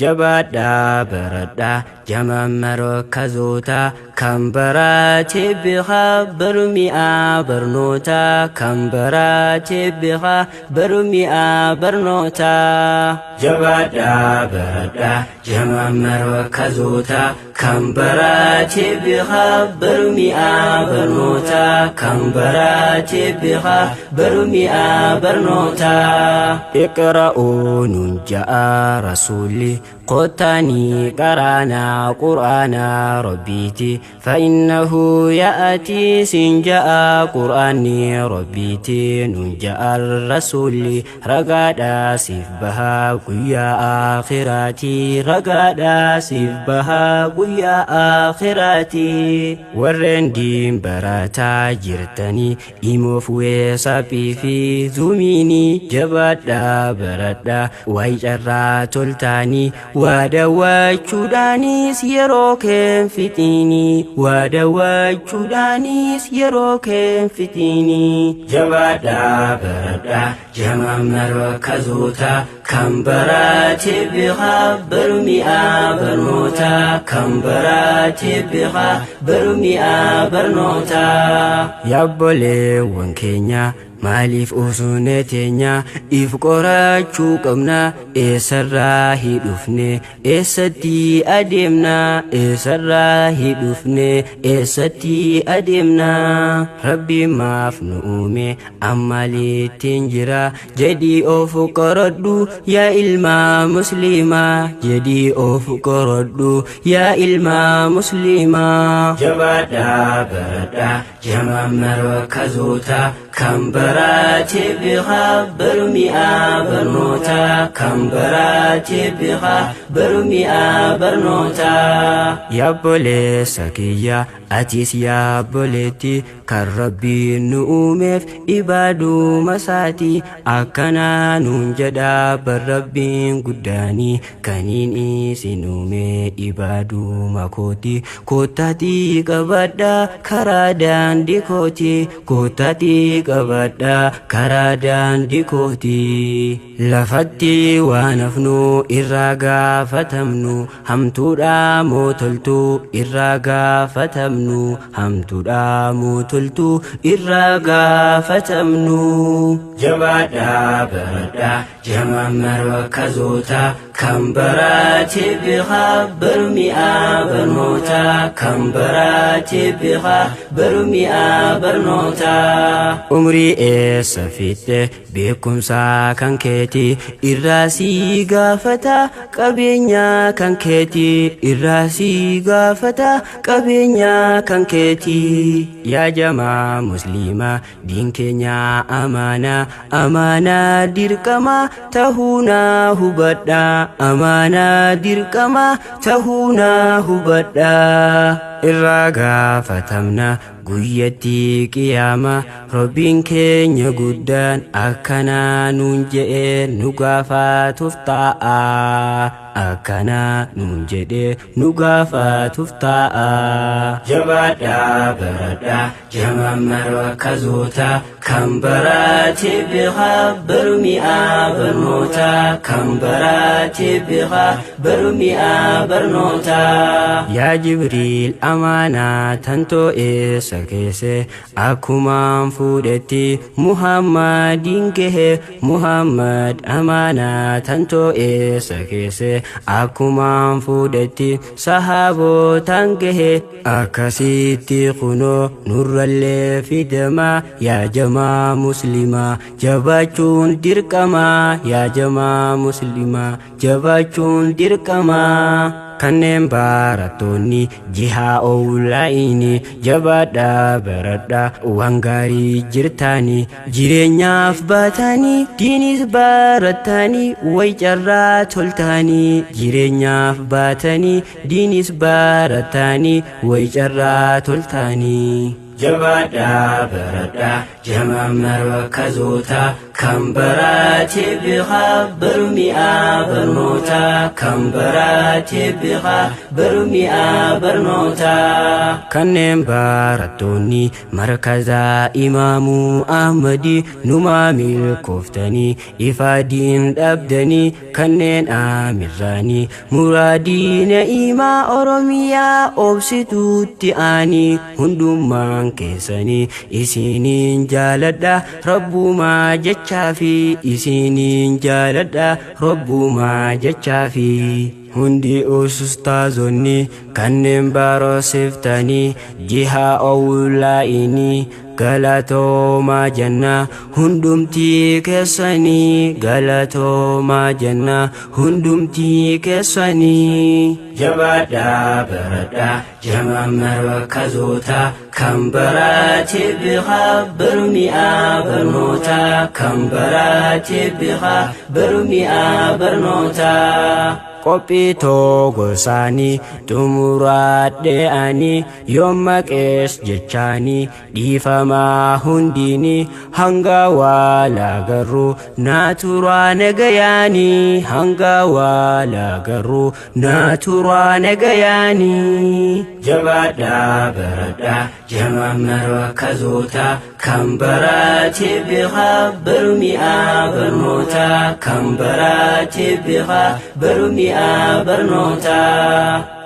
Jabaadhaa baradhaa jamaammaroo kazoota kan baraatee beekaa barumi'aa barnoota kan baraatee beekaa barumi'aa barnoota. Jabaadhaa baradhaa jamaammaroo kazoota kan baraatee beekaa barumi'aa barnoota kan baraatee beekaa barumi'aa barnoota. Iqra'uu nuun ja'a rasuulli qottanii qaraanaa qur'aanaa rabbiiti فإنه يأتي سنجاء قرآني ربيتي ننجاء الرسول رقادا سيف بها قيا آخراتي رقادا سيف بها قيا آخراتي warreen barataa jirtanii imoof weesaaphii fi zuumiinii jabaadhaa baradhaa wayi carraa toltaanii waa daawwachuudhaanis yeroo keen fixiinii waa daawwachuudhaanis yeroo keen fixiinii jabaadhaa baradhaa jamaammaroo kazoota kan baraatee beekaa barumi'aa barnoota kan baraatee beekaa barumi'aa barnoota. Yaabboleewwan keenya maaliif usunee teenya if qorachuu qabna eessarraa hidhufne eessatti adeemna eessarraa hidhufne eessatti adeemna rabbi maaf nu uume ammalittiin jira jedhii of qoradhu yaa ilma musliimaa jedhii of qoradhu yaa ilma musliimaa. Jabaadhaa baradhaa jamaammaroo kazoota kan baraatee beekaa barumi'aa barnoota kan baraatee beekaa barumi'aa barnoota. Yaabboleessa kiyya atis yaabboleetti kan rabbiin nu uumeef ibaaduma isaati akkanaa nuun jedha bar rabbiin guddaanii kaniin isin uume ibaaduma kooti koottaatii qabadha karaa daandii kooti koottaatii qabadha karaa daandii kooti lafatti waan hafnu irraa gaafatamnu hamtuudha moo toltuu irraa gaafatamnu hamtuudha moo toltuu irraa gaafatamnu. Jabaadhaa baradhaa jamaammaroo kazoota kan baraatee beekaa barumi'aa barnoota kan baraatee beekaa barumi'aa barnoota. Umrii eessa fiixte beekumsa kan keeti irraa sii gaafata qabeenya kan keeti irraa sii gaafata qabeenya kan keeti. Yaa jamaa musliimaa diin keenya amaanaa amaanaa dirqama tahuunaa hubadha amaanaa dirqama tahuunaa hubadha. Irraa gaafatamna guyyatti qiyaama rabbiin keenya guddaan akkanaa nuun je'ee nu gaafatuuf taa'a akkanaa nuun jedhee nu gaafatuuf taa'a. Jabaadhaa baradhaa jamaammaroo kazoota kan baraatee beekaa barumi'aa barnoota kan baraatee beekaa barumi'aa barnoota. Yaa Jibriil amaanaa tantoo eessa keesse akkumaan fuudhetti Muhammadiin gahe Muhammad amaanaa tantoo eessa keesse akkumaan fuudhetti sahaabotaan gahe akkasitti kunoo nurrallee fidama yaa jamaa muslimaa jabaachuun dirqama yaa jamaa muslimaa jabaachuun dirqama. Kanneen barattoonni jihaa oowlaayini jabaadhaa baradhaa waan gaarii jirtaanii jireenyaaf baatanii diinis baratanii way carraa toltaanii jireenyaaf baatanii diinis baratanii way carraa toltaanii. Jabaadhaa baradhaa jamaammaroo kazoota Kan barate beekaa baru mi'aa barnootaa. Kan barate beekaa baru mi'aa barnootaa. Kanneen barattoonni markazaa Imaamuu Ahmadii numaa milkooftanii ifaadiin dhabdanii, kanneen amirraanii muraadii na'iimaa Oromiyaa obsituutti aanii, hundummaan keessanii isiniin jaaladha rabbumaa jechaafi, isiniin jaaladha rabbumaa jechaafi. Hundi ustaazonni kanneen barsiiftanii jiha owlaa'inii, galatoomaa jenna hundumtii keessanii, galatoomaa jenna hundumtii keessanii. Jabaadhaa baradhaa jama markazoota. Kan barate beekaa baru mi'aa barnootaa. Kan barate beekaa baru mi'aa barnootaa. Qophii gosaanii xumuraadhe ani yooma qees jechaanii dhiifamaa hundiini, hanga waala garuu naa turaa nagayaanii, hanga waala garuu naa turaa nagayaanii. Jabaadhaa baradhaa jama markazoota. Kan barate beekaa baru mi'aa barnootaa. Kan barate beekaa baru mi'aa barnootaa.